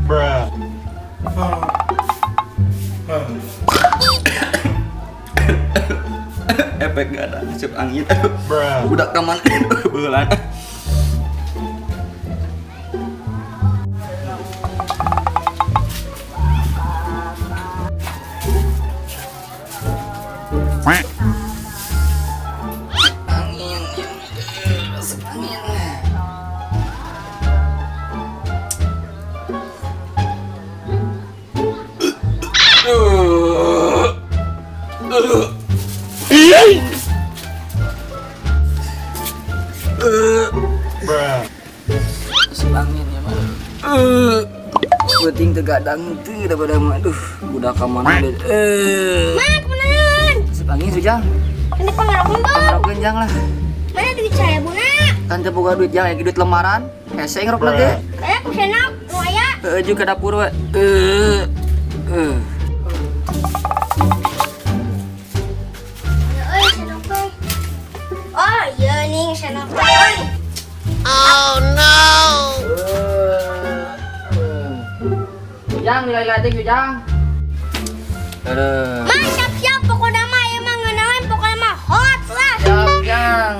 Bruh. Efek gak ada, asup angin. Bruh. Budak ka mana beulan. Angin, asup angin. Aduh. Aduh. Bruh. Asup angin ya mah. Penting tegadang teu daripada mah. Aduh, budak ka mana deh. Mak, kemenangan. Asup angin sujang. Ini pangarokeun dong. Pangarokeun jang lah. Mana duit saya, Buna? Kan teu boga duit jang, aya duit lemaran. Hese ngerokna ge. Kayak ku senok, nu aya. Heeh, jeung ka dapur we. Eh. Ya euy, senok teh. Oh, iya nih senok teh euy. Ujang nilai teh Ujang. Aduh. Mak, siap-siap pokoknya mah emang ngeunaheun pokoknya mah hot lah. Siap, Jang.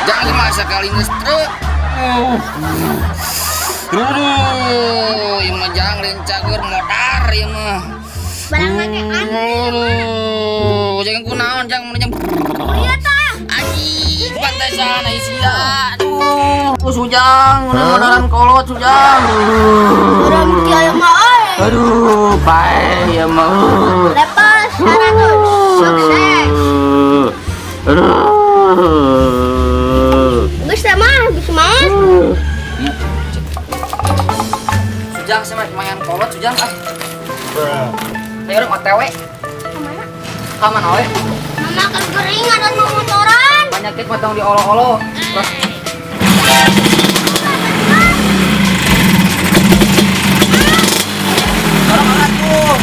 Jang lima sekali ngestruk. Aduh, ieu mah jang lain cager modar ieu mah. Barang lagi aneh. Aduh, jangan kunaon jang mun jang. Iya tah. Anjing, pantesan ai sia. Aduh, Sujang, modaran kolot Sujang. Urang kieu aya mah euy. Aduh, paeh ieu mah. Level 100 sukses. Aduh. Geus teh mah, geus mah. Sujang saya mah main kolot Sujang ah. Bruh. Ayo urang OTW. Kemana? Ka mana we? Mama kan gering ada mau motoran. Penyakit mah tong diolo-olo. Terus Dorong atuh.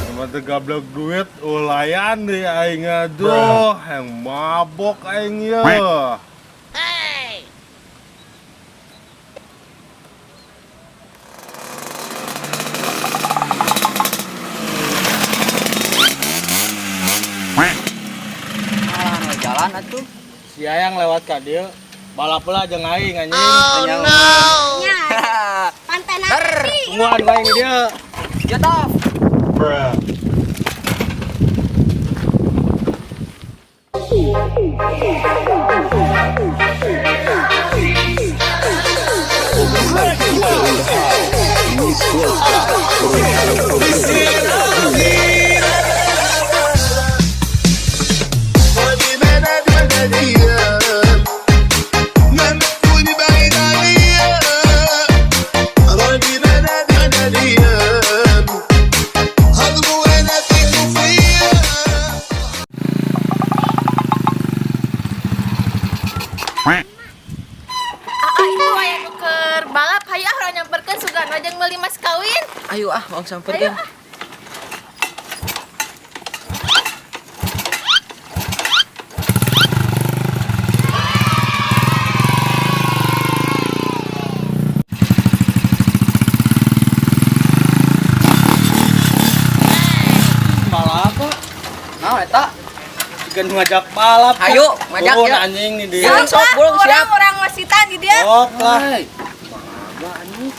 Cuma teu gablek duit ulayan deh aing, aduh, yang mabok aing ye. Alah, nu jalan atuh. Si Ayang lewat ka dieu, balap lah jeung aing anjing. Oh no. Nya, pantai nanti. Tungguan ku aing di dieu. Jatuh. Bruh. Ah, itu aya nu keur balap, hayu ah urang nyamperkeun sugan we jeung meuli mas kawin. Ayo ah, mau samperkeun. Ayo ah. Balap. Naon eta? Dikeun ngajak balap. Ayo, ngajak Turun, ya. Anjing nih dia. Ya, sok burung siap. Orang wasitan di dia. Sok lah. Hai. Balaga anjing.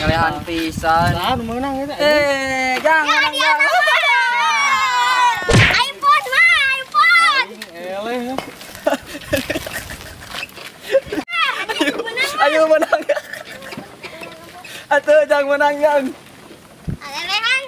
Ngelehan pisan. Nah, nu meunang eta. Eh, jangan Ya, dia jangan. iPhone mah, iPhone. Eleh. Ayo menang. Atuh jangan menang, jangan. Alehan.